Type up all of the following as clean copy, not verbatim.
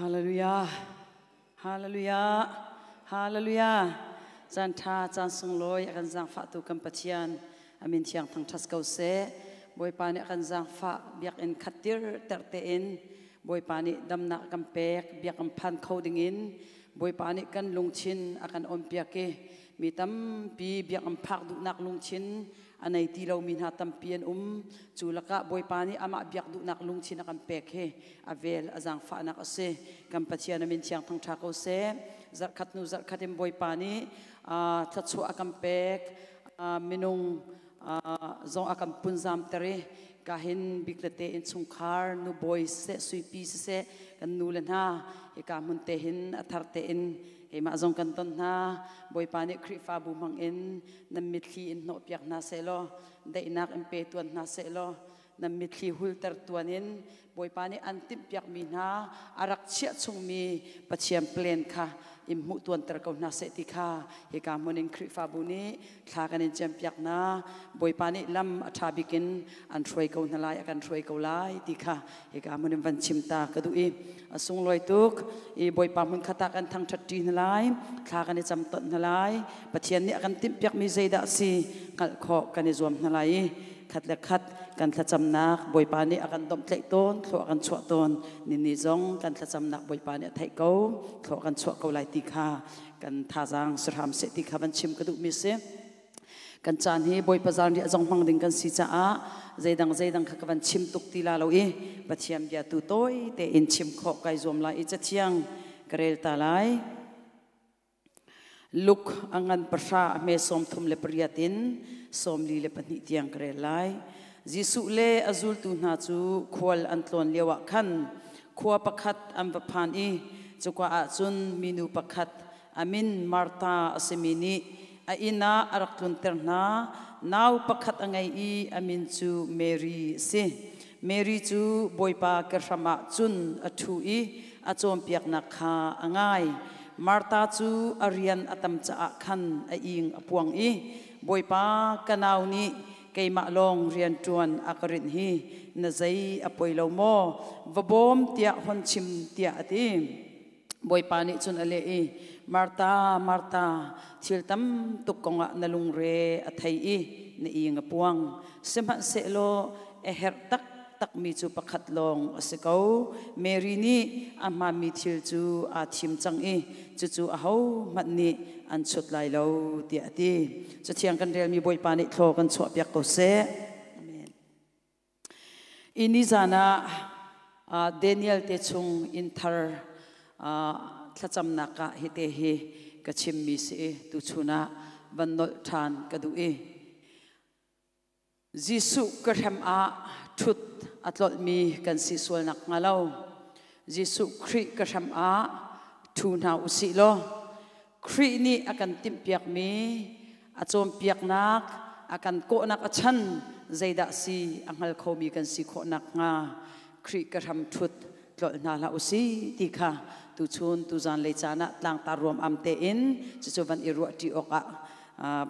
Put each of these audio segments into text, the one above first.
Hallelujah. Hallelujah. Hallelujah. Caan ṭha, caan sunglawi a kan zaangfahtu kan Pathian a min thiang thangṭhat ko seh. Bawipa nih a kan zaangfah biakinn khat tir ter tein Bawipa nih damnak a kan pek, biakinn phan kho dingin Bawipa nih kan lungthin a kan awnpiak i mi tampi biakinn phak duhnak lungthin a nei ti lomi hna tampi an um. Cu lakah Bawipa nih amah biak duhnak lungthin a kan pek hi a vel a zaangfahnak a si. Kan Pathian a min thiang thangṭha ko seh. Zarhkhat hnu zarhkhat in Bawipa nih thluachuah a kan pek, minung zong a kan punzamter i kahin biklete innchungkhar nubawi siseh, suipi siseh, kan nu le hna hika hmun te hin a thar tein keimah zong kan ton hna. Bawipa nih Khrihfabu hmang in nan mitthli in hnawhpiak hna sehlaw, daihnak in pe tuan hna sehlaw, nan mitthli hulter tuan in Bawipa nih an timhpiakmi hna a rak chiah chungmi Pathian plan kha in hmuh tuanter ko hna seh ti kha hika hmun in Khrihfabu nih thla kan in ciampiak hna. Bawipa nih lam a ṭha bik in an hruai ko hna lai, a kan hruai ko lai ti kha hika hmun in van chim ta ka duh i a sunglawi tuk i Bawipa hmun khat ah kan thangṭhat ṭi hna lai, thla kan i cam tonh hna lai. Pathian nih a kan timhpiakmi zeidah a si hngalh khawh kan i zuam hna lai i khat le khat kan thlacamnak Bawipa nih a kan domhtlaih tawn, thlua kan chuah tawn. Nini zong kan thlacamnak Bawipa nih a theih ko, thlua kan chuah ko lai ti kha kan thazaang si hram seh ti kha van chim ka duhmi si. Kan caan hi Bawipa zanriah zong hmang ding kan si caah zeidang zeidang kha ka van chim tuk ti la lo i Pathian bia tu tawi tein chim khawh kai zuam lai i cathiang ka rel ta lai. Luke a ngan pahra a hme 38 in 42 tiang ka rel lai. Jesuh le a zultu hna cu khual an tlawn lioah khan khua pakhat an va phan i cuka ah cun minu pakhat a min Martha a simi nih a inn ah a rak tlunter hna. Nau pakhat a ngei i a min cu Mary a si. Mary cu Bawipa kehram ah cun a ṭhu i a cawnpiaknak kha a ngai. Martha cu a rian a tam caah khan a ing a puang i, Bawipa, ka nau nih keimah lawng rian ṭuan a ka rinh hi na zei a poi lo maw? Va bawm tiah hon chim, tiah a ti. Bawipa nih cun a leh i, Martha, Martha, thil tam tuk kongah na lungre a thei i na ing a puang. Sihmanhsehlaw a herh taktakmi cu pakhat lawng a si ko. Mary nih a hmaanmi thil cu aa thim cang i cucu ahohmanh nih an chut lai lo, tiah a ti. Cathiang kan relmi Bawipa nih thlaw kan chuahpiak ko seh. Amen. I nizan ah Daniel te chung inn thar thlacamnak ah hite hi ka chimmi si i tuchun ah van nolh ṭhan ka duh i Jesuh ka hrem ah ṭhut a tlolhmi kan si sual nak hnga lo Jesuh Khrih ka hram ah ṭhu hna usih law Khrih nih a kan timhpiakmi a cawnpiaknak a kan kawhnak a chan zeidah si a hngal khomi kan si khawh nakhnga Khrih ka hram ṭhut tlolh hna hlah usih ti kha tuchun tuzan lei caan ah tlangtar ruam am tein cucu van i ruahṭi awkah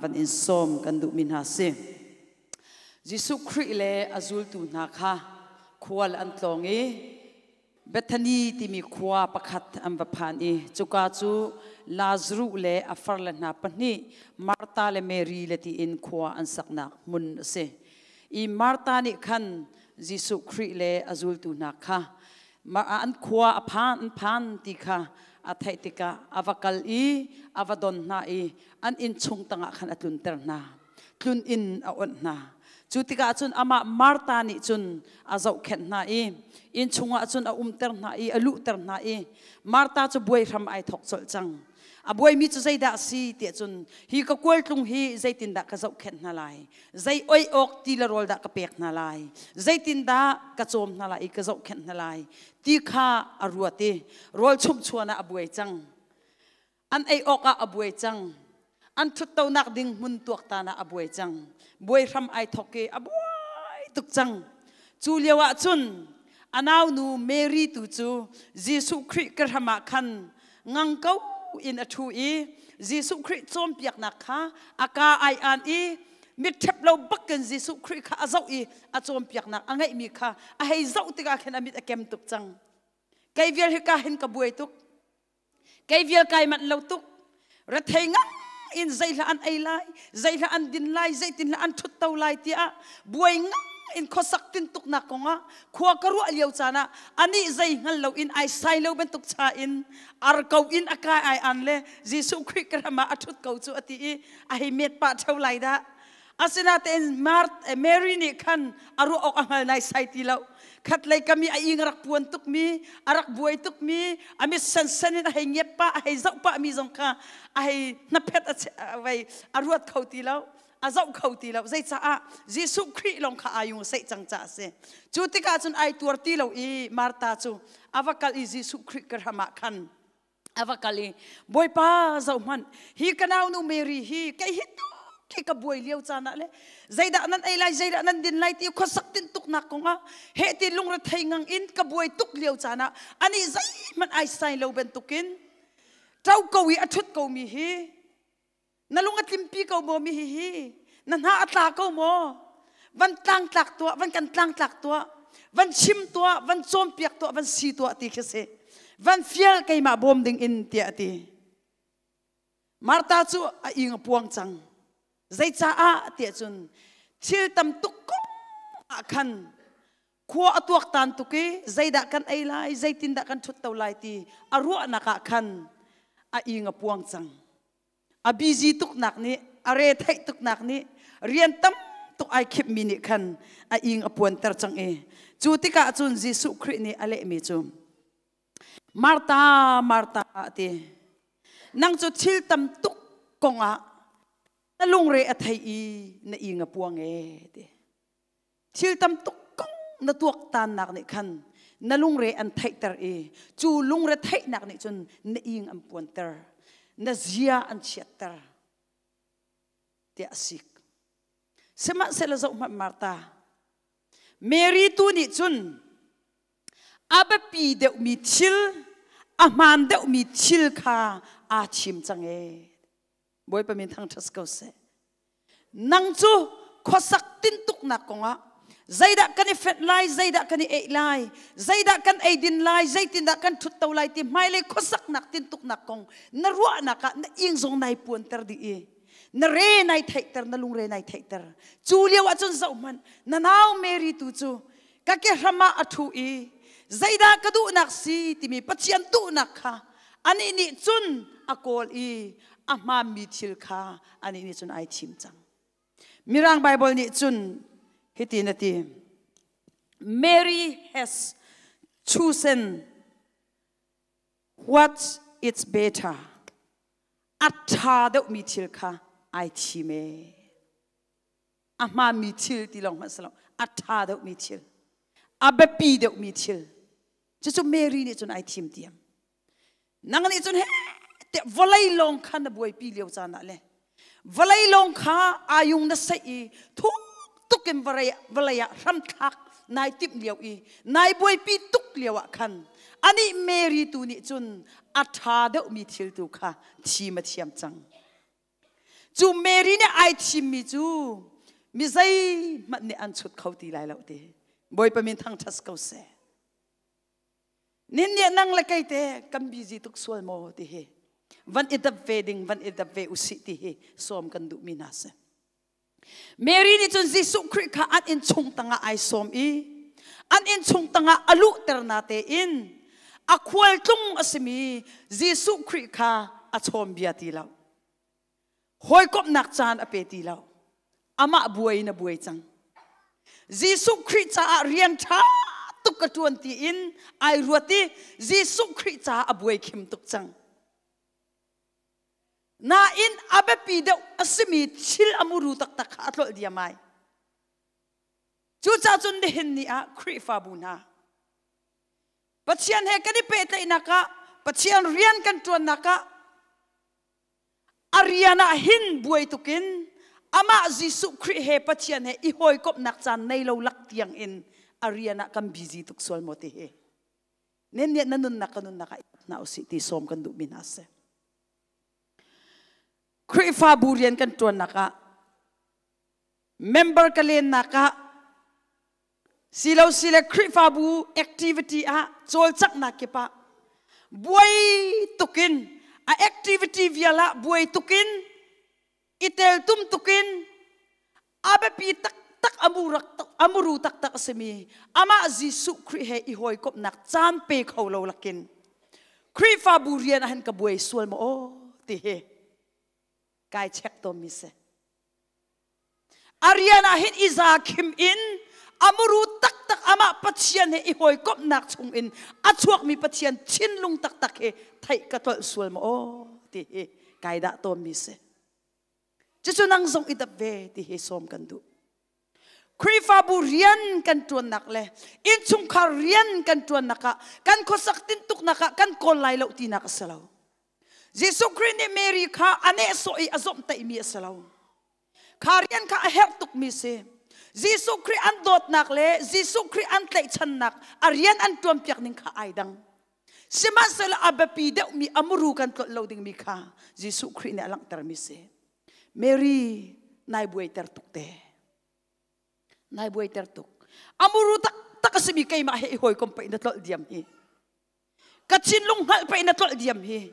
van in sawm kan duhmi hna si. Jesuh Khrih le a zultu hna kha khual an tlawng i Bethany timi khua pakhat an va phan i cuka cu Lazaruh le a farle hna pahnih Martha le Mary le tiin khua an saknak hmun a si. I Martha nih khan Jesuh Khrih le a zultu hna kha an khua a phan an phan ti kha a theih tikah a va kal i a va don hna i an inn chung tangah khan a tlunter hna. Tlun inn a onh hna. Cu tikah cun amah Martha nih cun a zohkhenh hna i inn chungah cun a umter hna i a luhter hna i Martha cu buai hram ai thawk colh cang. A buaimi cu zeidah a si tiah cun hi ka kualtlung hi zeitindah ka zohkhenh hna lai? Zei oi awk ti le rawl dah ka pek hna lai? Zeitindah ka cawm hna lai i ka zohkhenh hna lai? Ti kha a ruat i rawl chumhchuan ah a buai cang. An ei awkah a buai cang. An ṭhuttonak ding hmun tuaktan ah a buai cang. Buai hram ai thawk i a buai tuk cang. Cu lio ah cun a naunu Mary tu cu Jesuh Khrih ka hram ah khan ngang ko in a ṭhu i Jesuh Khrih cawnpiaknak kha a kaa ai aan i mitṭhep lo bakin Jesuh Khrih kha a zoh i a cawnpiaknak a ngeihmi kha a hei zoh tikah khin a mit a kem tuk cang. Kei vial hi ka hin ka buai tuk. Kei vial kai manh lo tuk. Rethei ngang in zeihla an ei lai, zeihla an din lai, zeitin hla an ṭhut to lai tiah buai ngang in khuasak tintuknak kongah khua ka ruah lio caan ah anih zei hngal lo in ai sai lo bantuk cha in ar ko in a kai ai an le Jesuh Khrih ka ram ah a ṭhut ko cu a ti i a hei met pah ṭheo lai dah. Asinain Mary nih khan a ruah awk a hngal naisai ti lo. Khatlei kam i a ing a rak puan tukmi, a rak buai tukmi, a mit sensen in a hei ngiat pah, a hei zoh pahmi zong kha a hei hnaphet a vei a ruat kho ti lo. A zoh kho ti lo. Zeicaah Jesuh Khrih lawng kha aa yung seih cang caah a si. Cu tikah cun ai tuar ti lo i Martha cu a va kal i Jesuh Khrih ka hram ah khan a va kal i Bawipa zohhmanh hi ka naunu Mary hi kei hi tuk khi ka buai lio caan ah le zeidah nan ei lai zeidah nan din lai ti khuasak tintuknak kongah heh ti lungrethei ngang in ka buai tuk lio caan ah anih zeihmanh ai sai lo bantukin ṭo ko i a ṭhut ko mi hi na lung a tlimpi ko maw mi hihi na hna a tla ko maw van tlangtlak tuah van kan tlangtlak tuah van chim tuah van cawnpiak tuah van si tuah ti khi si van fial keimah bawm ding in tiah a ti Martha cu a ing a puang cang zeicaah tiah cun thil tam tuk kong ah khan khua a tuaktan tuk i zeidah kan ei lai zeitindah kan ṭhut to lai ti a ruahnak ah khan a ing a puang cang a busy tuknak nih a re theih tuknak nih rian tam tuk ai khipmi nih khan a ing a puanter cang i cu tikah cun Jesuh Khrih nih a lehmi cu Martha Martha a ti nang cu thil tam tuk kongah na lungre a thei i na ing a puang e ti thil tam tuk kong na tuaktannak nih khan na lungre an theihter i cu lungre theihnak nih cun na ing an puanter na zia an chiatter tiah a sik sihmanhsehlaw zoh hmanh Martha Mary tu nih cun a biapi deuhmi thil a hmaan deuhmi thil kha aa thim cang ee Bawipa min thangṭhat ko seh. Nang cu khuasak tintuknak kongah zeidah kan i fenh lai, zeidah kan i eih lai, zeidah kan eidin lai, zeitindah kan ṭhutto lai ti hmailei khuasaknak tintuknak kong na ruahnak ah na ing zong nai puanter dih i na re nai theihter, na lungre nai theihter. Cu lio ah cun zohhmanh, na nau Mary tu cu ka ke hram ah a ṭhu i zeidah ka duhnak si timi Pathian duhnak kha anih nih cun a kawl i a hmaanmi thil kha anih nih cun ai thim cang. Mirang Bible nih cun hitin a ti Mary has chosen what is better. A ṭha deuhmi thil kha ai thim ee. A hmaanmi thil ti lawng hmanh si lo a ṭha deuhmi thil a biapi deuhmi thil cucu Mary nih cun ai thim tiam nang nih cun he te vawlei lawng kha na buaipi lio caan ah le vawlei lawng kha ayung na saih i thuk tuk in vawlei ah hramthlak nai timh lio i nai buaipi tuk lio ah khan anih Mary tu nih cun a ṭha deuhmi thil tu kha thim a thiam cang Cu Mary nih ai thimmi cu mi zeihmanh nih an chut kho ti lai lo ti. Bawipa min thangṭhat ko seh. Nin nih nang le kei te kan busy tuk sual maw ti hi van i dap ve ding van i dap ve usih ti hi sawm kan duhmi hna si. Mary nih cun Jesuh Khrih kha an inn chung tangah ai sawm i an inn chung tangah a luhter na tein a khualtlung a simi Jesuh Khrih kha a chawn bia ti lo. Hawikomhnak caan a pe ti lo. Amah buai in a buai cang. Jesuh Khrih caah rian ṭha tuk ka ṭuan tiin ai ruat i Jesuh Khrih caah a buai khim tuk cang. Nain a biapi deuh a simi thil a muru taktak kha a tlolh diam ai. Cucaah cun nihin ni ah Khrihfabu hna Pathian he kan i pehtlaihnak ah Pathian rian kan ṭuannak ah a rian ah hin buai tukin amah Jesuh Khrih he Pathian he i hawikomhnak caan nei lo lak tiang in a rian ah kan busy tuk sual maw ti hi nen nih na nunnak ka nunnak ah hna usih ti sawm kan duhmi hna si. Khrihfabu rian kan ṭuannak ah member ka lennak ah Silo sile Khrihfabu activity ah cawlcanghnak kip ah buai tukin a activity vial ah buai tukin i teltum tukin a biapi taktak amuru taktak a simi amah Jesuh Khrih he i hawikomhnak caan pe kho lo lakin Khrihfabu rian ah hin ka buai sual maw aw ti hi kai check tawnmi si. A rian ah hin i zakhim in a muru taktak amah Pathian he i hawikomhnak chung in a chuakmi Pathian thinlung taktak hi theih ka tlolh sual maw aw ti hi kai dah tawnmi si. Cucu nang zong i dap ve ti hi sawm kan duh. Khrihfabu rian kan ṭuannak le innchungkhar rian kan ṭuannak ah kan khuasak tintuknak ah kan kawl lai lo tinak a si lo. Jesuh Khrih nih Mary kha a nehsawh i a zomhtaihmi a si lo. Kha rian kha a herh tukmi si. Jesuh Khrih an dawtnak le Jesuh Khrih an tlaihchannak a rian an ṭuanpiak ning kha ai dang. Sihmanhsehlaw a biapi deuhmi a muru kan tlolh lo dingmi kha Jesuh Khrih nih a langhtermi si. Mary nai buaiter tuk te. Nai buaiter tuk. A muru taktak a simi keimah he i hawikom pei na tlolh diam hi. Ka thinlung hngalh pei na tlolh diam hi.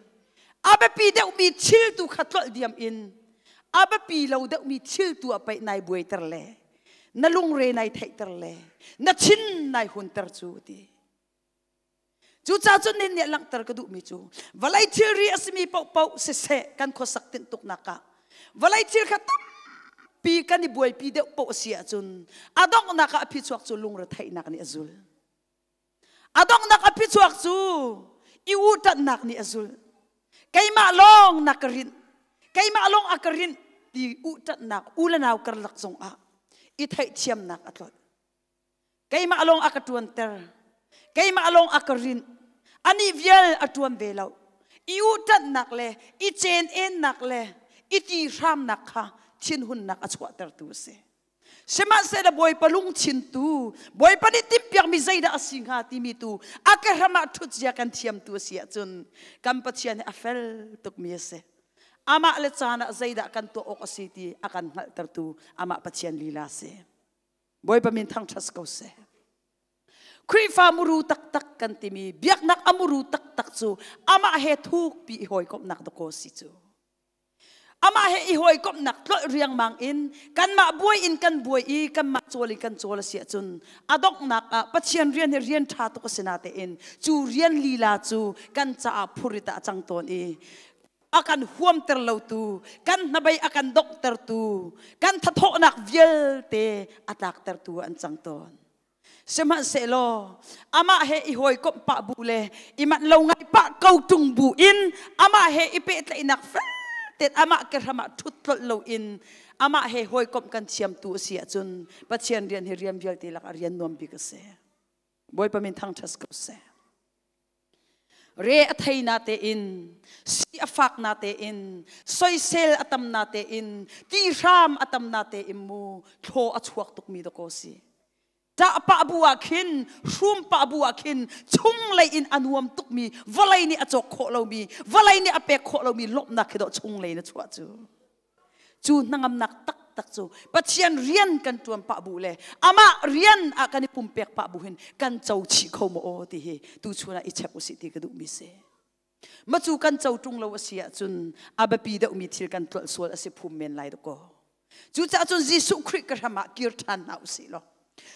A biapi deuhmi thil tu kha tlolh diam in a biapi lo deuhmi thil tu ah pei nai buaiter le na lungre nai theihter le na thin nai hunter cu ti. Cucaah cun nin nih langhter ka duhmi cu vawlei thilri a simi paohpaoh siseh kan khuasak tinhtuknak ah vawlei thil kha tampi kan i buaipi deuh paoh a si ahcun a donghnak ah a phichuak cu lungretheihnak nih a zul. A donghnak a phichuak cu i uhṭanhnak nih a zulh. Keimah lawng na ka rinh, keimah lawng a ka rinh ti uhṭanhnak u le nau karlak zongah i theihthiamnak a tlolh. Keimah lawng a ka ṭuanter, keimah lawng a ka rinh, anih vial a ṭuan ve lo. I uhṭanhnak le i cen-ennak le i ti hramnak kha thinhunnak a chuahtertu a si. Sihmanhsehlaw Bawipa lungthin tu, Bawipa nih timhpiakmi zeidah a si hnga timi tu a kehram ah ṭhutzia kan thiamtu a si ahcun kan Pathian hi a fel tukmi a si. Amah le caan ah zeidah kan tuah awk a si ti a kan hngalhtertu amah Pathian lila a si. Bawipa min thangṭhat ko seh. Khrihfa muru taktak kan timi biaknak a muru taktak cu amah he thukpi i hawikomhnak dakaw si cu. Amah he i hawikomhnak tlolh riangmang in kanmah buai in kan buai i kanmah cawl in kan cawl a si ahcun a donghnak ah Pathian rian hi rian ṭha tuk a si natein cu rian lila cu kan caah phurit ah a cang tawn i a kan huamter lotu, kan hnabei a kan donghtertu, kan thathawhnak vialte a tlaktertu an cang tawn. Sihmanhsehlaw amah he i hawikomh pah bu le i manh lo ngai pah ko ṭung bu in amah he i pehtlaihnak fel amah kehram ah ṭhut tlolh loin amah he hawikomh kan thiamtu a si ahcun Pathian rian hi rian vialte lakah rian nuam bik a si. Bawipa min thangṭhat ko seh. Re a thei na tein, si a fak na tein, soisel a tam na tein, ti hram a tam na tein mu thlaw a chuak tukmi dakaw si. Ṭah pah bu ah khin, hrum pah bu ah khin, chunglei in a nuam tukmi, vawlei nih a cawk khawh lomi, vawlei nih a pek khawh lomi lawmhnak khi dawh chunglei in a chuah cu. Cu hnangamnak taktak cu Pathian rian kan ṭuan pah bu le amah rian ah kan i pumpek pah bu hin kan co chih kho maw aw ti hi tuchun ah i chek usih ti ka duhmi si. Macu kan co ṭung lo a si ahcun a biapi deuhmi thil kan tlolh sual a si phum men lai dakaw. Cucaah cun Jesuh Khrih ka hram ah kir ṭhan hna usih law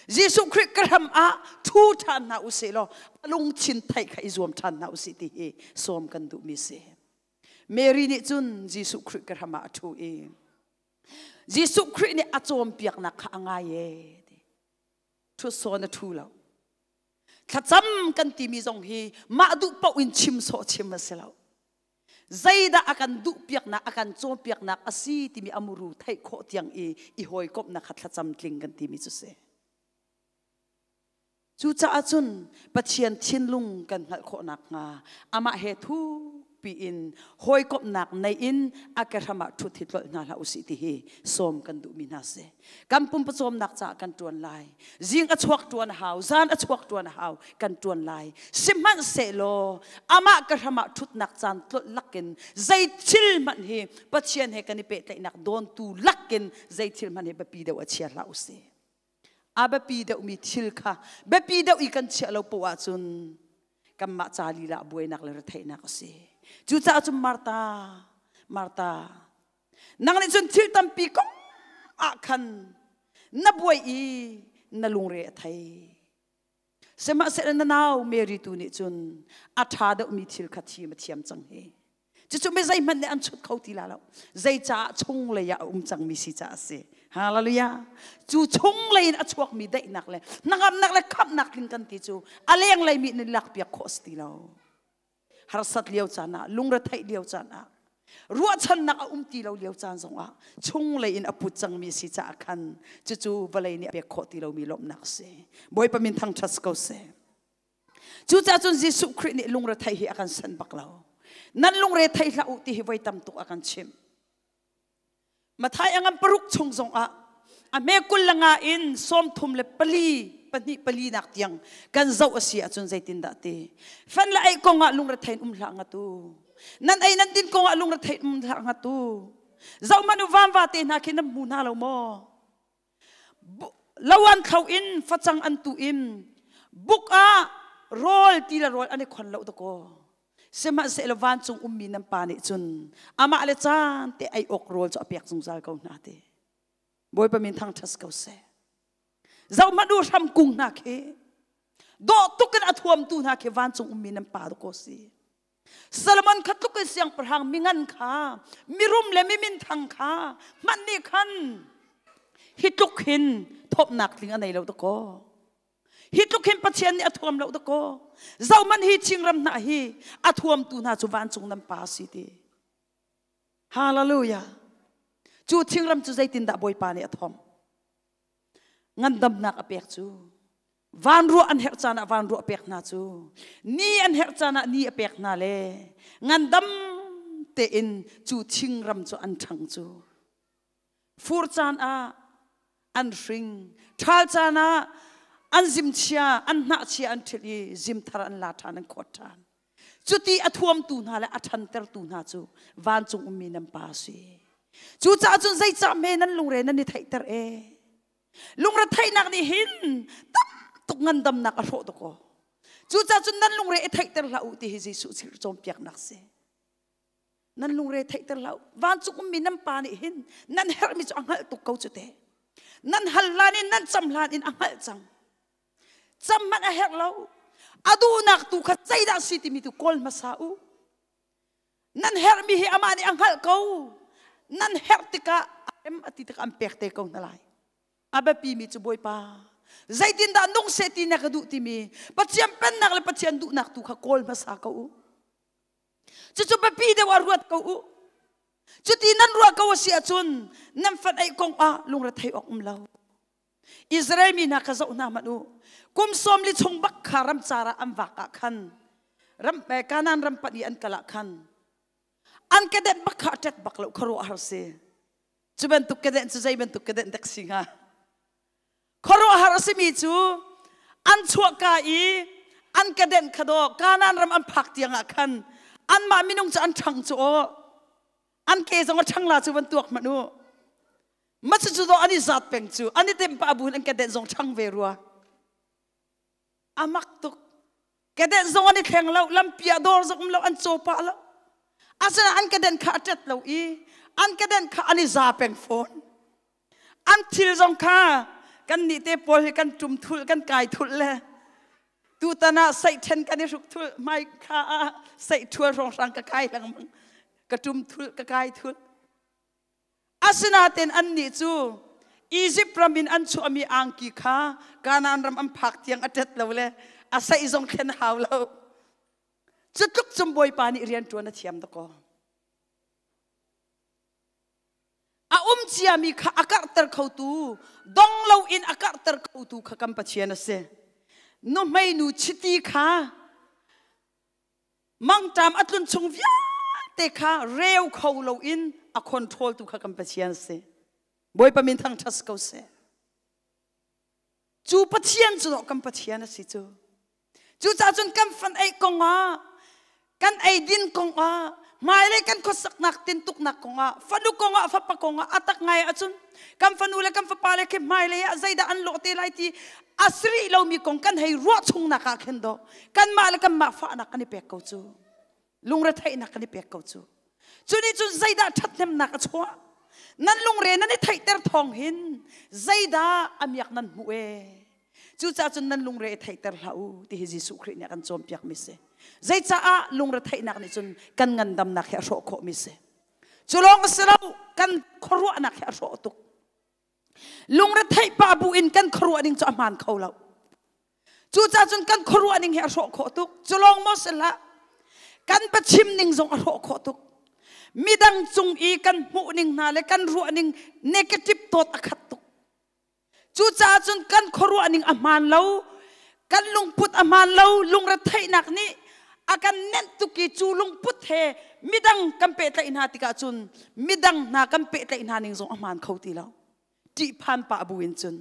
Jesuh Khrih ka hram ah ṭhu ṭhan hna usih law a lungthin theih kha i zuam ṭhan hna usih ti hi sawm kan duhmi si. Mary nih cun Jesuh Khrih ka hram ah a ṭhu i Jesuh Khrih nih a cawnpiaknak kha a ngai e ti. Ṭhut sawn a ṭhu lo. Thlacam kan timi zong hi mah duh paoh in chim sawh chim a si lo. Zeidah a kan duhpiaknak, a kan cawnpiaknak a si timi a muru theih khawh tiang i i hawikomhnak kha thlacam tling kan timi cu si. Cucaah cun Pathian thinlung kan hngalh khawh nakhnga amah he thukpi in hawikomhnak nei in a kehram ah ṭhut hi tlolh hna hlah usih ti hi sawm kan duhmi hna si. Kan pumpawcawmnak caah kan ṭuan lai. Zing a chuak ṭuan a hau, zan a chuak ṭuan a hau, kan ṭuan lai. Sihmanhsehlaw amah ka hram ah ṭhutnak caan tlolh lakin zei thil hmanh hi Pathian he kan i pehtlaihnak dawntu lakin zei thil hmanh hi biapi deuh a chia hlah usih. A biapi deuhmi thil kha biapi deuh i kan chiah lo poah ahcun kanmah ca lila buainak le retheihnak a si. Cucaah cun Martha, Martha, nang nih cun thil tampi kong ah khan na buai i na lungre a thei. Sihmanhsehlaw na nau Mary tu nih cun a ṭha deuhmi thil kha thim a thiam cang hi. Cucu mi zeihmanh nih an chut kho ti la lo. Zeicaah chunglei ah a um cangmi si caah a si. Hallelujah. Cu chunglei in a chuakmi daihnak le hnangamnak le khamhnak tling kan ti cu a lenglei mi nih lakpiak khawh a si ti lo. Harsat lio caan ah, lungretheih lio caan ah, ruahchannak a um ti lo lio caan zongah chunglei in a put cangmi si caah khan cucu vawlei nih a pek khawh ti lomi lawmhnak a si. Bawipa min thangṭhat ko seh. Cucaah cun Jesuh Khrih nih lungretheih hi a kan sanh bak lo. Nan lungre thei hlah u ti hi voi tam tuk a kan chimh. Mathai a ngan paruk chung zongah a hme kul le nga in 34 pahnih pali nak tiang kan zoh a si ahcun zeitindah ti fan le ei kongah lungrethei in um hlah ngatu nan ei nan din kongah lungrethei um hlah ngatu zoh hmanh u vamva te hna khi nan hmu hna lo maw lo an thlo in facang an tu in buk ah rawl ti le rawl an i khon lo dakaw Sihmanhsehlaw vancung ummi nan pa nih cun amah le caan te ei awk rawl cu a pek zungzal ko hna ti. Bawipa min thangṭhat ko seh. Zohhmanh u hram kung hna khi dawh tuk in a thuamtu hna khi vancung ummi nan pa ko si. Solomon kha tluk in siangpahrang mingan kha mirum le miminthang kha hmanh nih khan hi tluk hin thawpnak tling a nei lo dakaw. Hi tluk hin Pathian nih a thuam lo dakaw. Zohmanh hi thingram hna hi a thuamtu hna cu vancung nan pa si ti. Hallelujah. Cu thingram cu zeitindah Bawipa nih a thom? Ngandamnak a pek cu. Van ruah an herh caan ah van ruah pek hna cu. Ni an herh caan ah ni a pek hna le ngandam tein cu thingram cu an ṭhang cu. Fur caan ah an hring. Ṭhal caan ah an zimchia, an hnahchia an ṭhil i zimthar an la ṭhan, an khawt ṭhan. Cuti a thuamtu hna le a ṭhantertu hna cu vancung ummi nan pa a si. Cucaah cun zeicah hme nan lungre nan i theihter e? Lungre theihnak nih hin tam tuk ngandamnak a hrawh tuk aw. Cucaah cun nan lungre i theihter hlah u ti hi Jesuh cawnpiaknak si. Nan lungre theihter hlah u. Vancung ummi nan pa nih hin nan herhmi cu a hngalh tuk ko cu te. Nan hal hlan in nan cam hlan in a hngalh cang. Cam hmanh a herh lo. A duhnak tu kha zeidah si timi tu kawl hmasa u. Nan herhmi hi amah nih a hngalh ko. Nan herh tikah a rem a ti tikah an pek te ko hna lai. A biapimi cu Bawipa zeitindah nung seh ti na ka duh timi Pathian pennak le Pathian duhnak tu kha kawl hmasa ko u. Cucu biapi deuh ah ruat ko u. Cuti nan ruah ko a si ahcun nan fat eih kong ah lungrethei awk um lo. Israel mi hna kha zoh hna hmanh u. Kum 40 chung bak kha ramcar ah an vak ah khan ram Kanaan ram panh i an kal ah khan an kedenh bak kha a ṭet bak lo khuaruahhar si. Cu bantuk kedenh cu zei bantuk kedenh dek si hnga? Khuaruahhar a simi cu an chuahka i an kedenh kha daw Kanaan ram an phak tiang ah khan anmah minung cu an ṭhang cu aw an ke zong a ṭhang la cu van tuak hmanh u. Ma cu cu an i zat peng cu an i temh pah bu in an kedenh zong ṭhang ve rua. A mak tuk. Kedenh zong an i thleng lo, lampi ah dawr zong um lo, an caw pah lo. Asinain an kedenh kha a ṭet lo i an kedenh kha an i za peng fawn. An thil zong kha kan nih te pawl hi kan ṭum thulh, kan kai thulh le tutan ah saihṭhen kan i hruk thulh, hmai kha ah saihṭhual hrawnghrang ka kai lengmang. Ka ṭum thulh, ka kai thulh. Asinain annih cu Izipt ram in an chuahmi angki kha Kanaan ram an phak tiang a ṭet lo le a saih zong thlen hau lo. Cu tluk cun Bawipa nih rian ṭuan a thiam dakaw. A um ciami kha a karhter khotu, dong loin a karhter khotu kha kan Pathian a si. Nuhmei nu chiti kha Mangṭam a tlun chung vialte kha reu kho loin a control tu kha kan Pathian si. Bawipa min thangṭhat ko seh. Cu Pathian cu kan Pathian a si cu. Cucaah cun kan fan ei kong ah, kan eidin kong ah, Hmailei kan khuasaknak tintuknak kongah, fanu kongah, fapa kongah a tak ngai ahcun kan fanu le kan fapa le khi hmailei ah zeidah an lawh te lai ti a si rih lomi kong kan hei ruah chungnak ah khin dawh kanmah le kanmah fahnak kan i pek ko cu. Lungretheihnak kan i pek ko cu. Cu nih cun zeidah ṭhathnemnak a chuah? Nan lungre nan i theihter thawng hin zeidah a miak nan hmuh ee? Cucaah cun nan lungre i theihter hlah u ti hi Jesuh Khrih nih a kan cawnpiakmi si. Zeicaah lungre theihnak nih cun kan ngandamnak hi a hrawh khawhmi si. Cu lawng a si lo, kan khuaruahnak hi a hrawh tuk. Lungre theih pah bu in kan khuaruah ning cu a hmaan kho lo. Cucaah cun kan khuaruah ning hi a hrawh khawh tuk. Cu lawng maw si hlah, kan biachim ning zong a hrawh khawh tuk. Midang cung i kan hmuh ning hna le kan ruah ning negative thought a khat tuk. Cucaah cun kan khuaruah ning a hmaan lo, kan lungput a hmaan lo, lungretheihnak nih a kan nenh tuk i cu lungput he midang kan pehtlaih hna tikah cun midang hna kan pehtlaih hna ning zong a hmaan kho ti lo. Ṭihphan pah buin cun.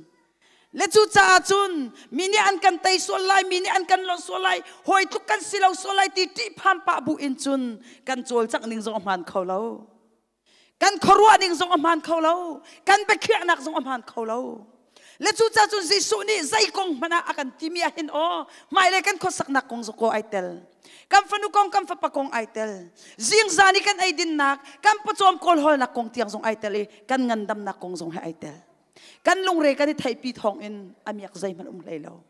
Le cucaah cun mi nih an kan tei sual lai, mi nih an kan lonh sual lai, hawi tluk kan si lo sual lai ti ṭihphan pah buin cun kan cawlcangh ning zong a hmaan kho lo. Kan khuaruah ning zong a hmaan kho lo. Kan biakhiahnak zong a hmaan kho lo. Le cucaah cun Jesuh nih zei kong hmanh ah a kan timi ah hin aw hmailei kan khuasaknak kong zong ai tel. Kan fanu kong, kan fapa kong ai tel. Zingzan i kan eidinnak, kan pawcawm kawlhawlnak kong tiang zong ai tel i kan ngandamnak kong zong he ai tel. Kan lungre kan i theihpi thawng in a miak zeihmanh um hlei lo.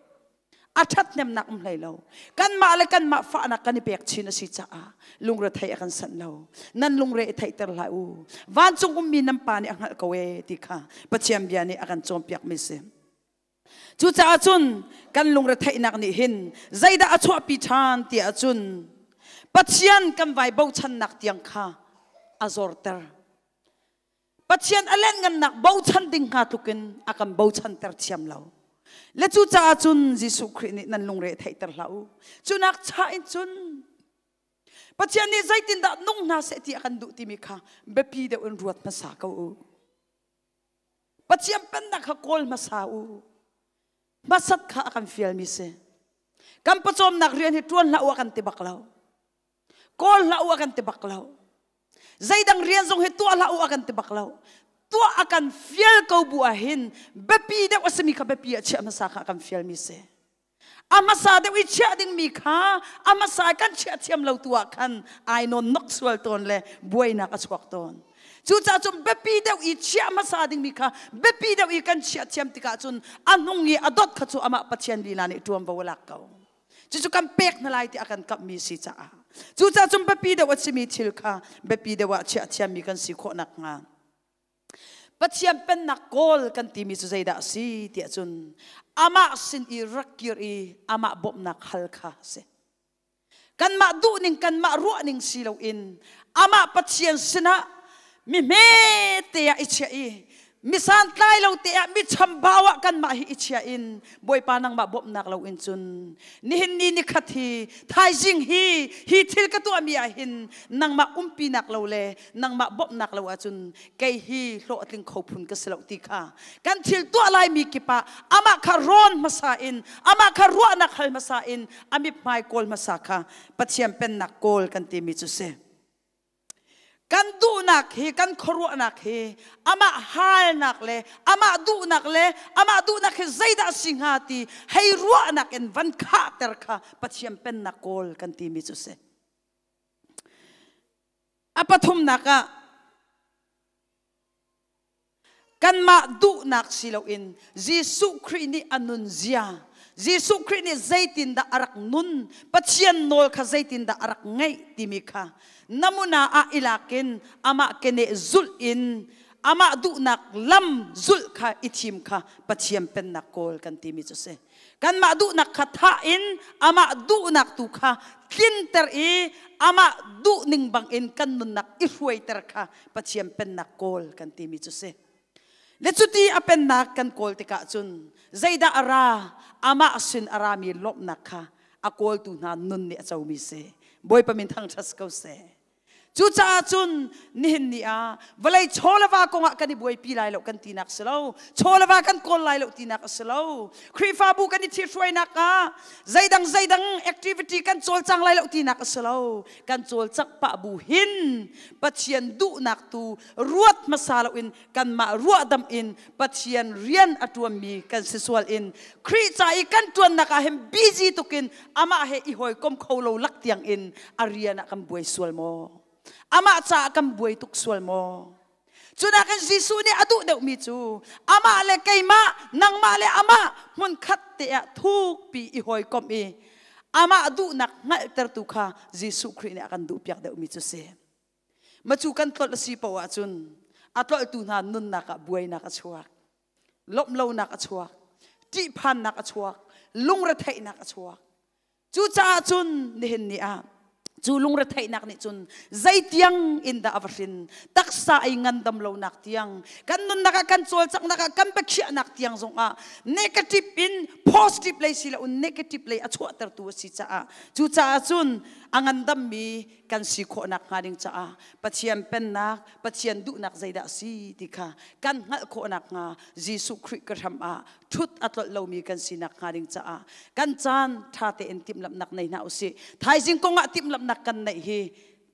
A ṭhathnemnak um hlei lo. Kanmah le kanmah fahnak kan i pek chin a si caah lungrethei a kan sanh lo. Nan lungre i theihter hlah u. Vancung ummi nan Pa nih a hngalh ko ee ti kha Pathian bia nih a kan cawnpiakmi si. Cucaah cun kan lungretheihnak nih hin zeidah a chuahpi ṭhan ti ahcun Pathian kan vai bochannak tiang kha a zorter. Pathian a lengngannak bochan ding hnga tluk in a kan bochanter thiam lo. Le cucaah cun Jesuh Khrih nih nan lungre theihter hlah u. Cunak cha in cun Pathian nih zeitindah nung hna seh ti a kan duh timi kha biapi deuh in ruat hmasa ko u. Pathian pennak kha kawl hmasa u. Hmasat kha a kan fialmi si. Kan pawcawmnak rian hi ṭuan hlah u a kan ti bak lo. Kawl hlah u a kan ti bak lo. Zeidang rian zong hi tuah hlah u a kan ti bak lo. Tuah a kan fial ko bu ah hin biapi deuh a simi kha biapi ah chiah hmasa kha a kan fialmi si. A hmasa deuh i chiah dingmi kha a hmasa kan chiah thiam lo tu ah khan ai nawn nok sual tawn le buainak a chuak tawn. Cucaah cun biapi deuh i chiah hmasa dingmi kha biapi deuh i kan chiah thiam tikah cun a hnung i a dot kha cu amah Pathian lila nih ṭuanvo a lak ko. Cucu kan pek hna lai ti a kan kamhmi si caah. Cucaah cun biapi deuh a simi thil kha biapi deuh ah chiah thiammi kan si khawh nakhnga Pathian pennak kawl kan timi cu zeidah a si tiah cun amah sin i rak kir i amah bawmhnak hal kha a si. Kanmah duhning kanmah ruahning si loin amah Pathian sinah mi hme te ah i chiah i mi santlai lo te ah mi chambau ah kanmah hi i chia in Bawipa nangmah bawmhnak lo in cun nihin ni nikhat hi thaizing hi hi thil ka tuahmi ah hin nangmah umpinak lo le nangmah bawmhnak lo ahcun kei hi hlawhtling kho phun ka si lo ti kha kan thil tuah laimi kip ah amah kha rawn hmasa in amah kha ruahnak hal hmasa in a mithmai kawl hmasa kha Pathian pennak kawl kan timi cu si. Kan duhnak hi, kan khuaruahnak hi amah halnak le amah duhnak le amah duhnak hi zeidah a si hnga ti hei ruahnak in van khahter kha Pathian pennak kawl kan timi cu si. A pathumnak ah Kanmah duhnak si loin Jesuh Khrih nih a nunzia, Jesuh Khrih nih zeitindah a rak nun, Pathian nawl kha zeitindah a rak ngeih timi kha namuna ah i lak in amah keneh zulh in amah duhnak lam zulh kha i thim kha Pathian pennak kawl kan timi cu si. Kanmah duhnak kha thah in amah duhnak tu kha tlinter i amah duhning bangin kan nunnak i hruaiter kha Pathian pennak kawl kan timi cu si. Le cuti a pennak kan kawl tikah cun zeidah a ra amah sin a rami lawmhnak kha a kawltu hna nun nih a comi si. Bawipa min thangṭhat ko seh. Cucaah cun nihin ni ah vawlei chaw le va kongah kan i buaipi lai lo kan tinak si lo. Chaw le va kan kawl lai lo tinak a si lo. Khrihfabu kan i thithruainak ah zeidang zeidang activity kan cawlcang lai lo tinak a si lo. Kan cawlcangh pah bu hin Pathian duhnak tu ruat hmasa loin kanmah ruahdamh in Pathian rian a ṭuanmi kan si sual in Khrih ca i kan ṭuannak ah hin busy tukin amah he i hawikom kho lo lak tiang in a rian ah kan buai sual maw? Amah caah kan buai tuk sual maw? Cunak in Jesuh nih a duh deuhmi cu amah le keimah, nangmah le amah hmunkhat te ah thukpi i hawikomh i amah duhnak hngalhtertu kha Jesuh Khrih nih a kan duhpiak deuhmi cu si. Macu kan tlolh a si paoh ahcun a tlolhtu hna nunnak ah buainak a chuak, lawmhlonak a chuak, ṭihphannak a chuak, lungretheihnak a chuak. Cucaah cun nihin ni ah cu lungretheihnak nih cun zeitiang in dah a va hrin taksa ei ngandam lonak tiang kan nunnak ah kan cawlcanghnak ah kan biakhiahnak tiang zongah negative in positive lei si lo negative lei a chuahtertu a si caah cucaah cun a ngandammi kan si khawh nakhnga ding caah Pathian pennak, Pathian duhnak zeidah a si ti kha kan hngalh khawh nakhnga Jesuh Khrih ka hram ah ṭhut a tlolh lomi kan si nakhnga ding caah kan caan ṭha tein timhlamhnak nei hna usih. Thaizing kong ah timhlamhnak kan neih hi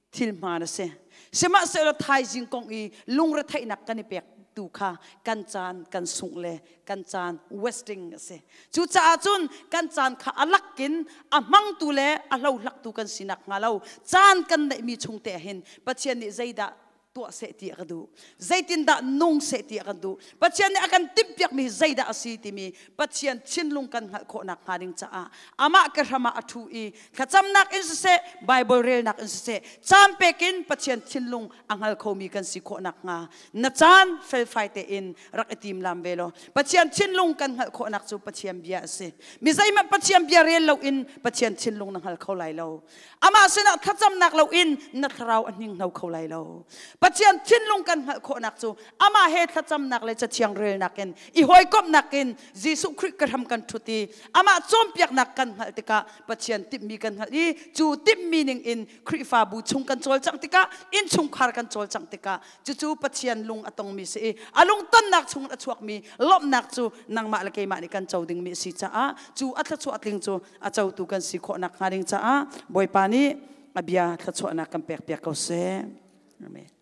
thil hmaan a si. Sihmanhsehlaw thaizing kong i lungretheihnak kan i pek tu kha kan caan kan sungh le kan caan wasting a si. Cucaah cun kan caan kha a lakin a hmangtu le a hlohlaktu kan si nakhnga lo caan kan neihmi chung te hin Pathian nih zeidah tuah seh ti a ka duh, zeitindah nung seh ti a kan duh, Pathian nih a kan timhpiakmi hi zeidah a si timi Pathian thinlung kan hngalh khawh nakhnga ding caah amah ke hram ah a ṭhu i thlacamnak in siseh, Bible relnak in siseh, caan pek in Pathian thinlung a hngal khomi kan si khawh nakhnga na caan felfai tein rak i timlam ve law Pathian thinlung kan hngalh khawhnak cu Pathian bia a si. Mi zeihmanh Pathian bia rel loin Pathian thinlung na hngal kho lai lo. Amah sinah thlacamnak loin na thlarau a hninghno kho lai lo. Pathian thinlung kan hngalh khawhnak cu amah he thlacamnak le cathiang relnak in i hawikomhnak in Jesuh Khrih ka hram kan ṭhut i amah cawnpiaknak kan hngalh tikah Pathian timhmi kan hngalh i cu timhmi ning in Khrihfabu chung kan cawlcangh tikah innchungkhar kan cawlcangh tikah cucu Pathian lung a tongmi si i a lungtonnak chung a chuakmi lawmhnak cu nangmah le keimah nih kan co dingmi a si caah cu a thluachuah tling cu a cotu kan si khawh nakhnga ding caah Bawipa nih a bia thluachuahnak kan pekpiak ko seh. Amen.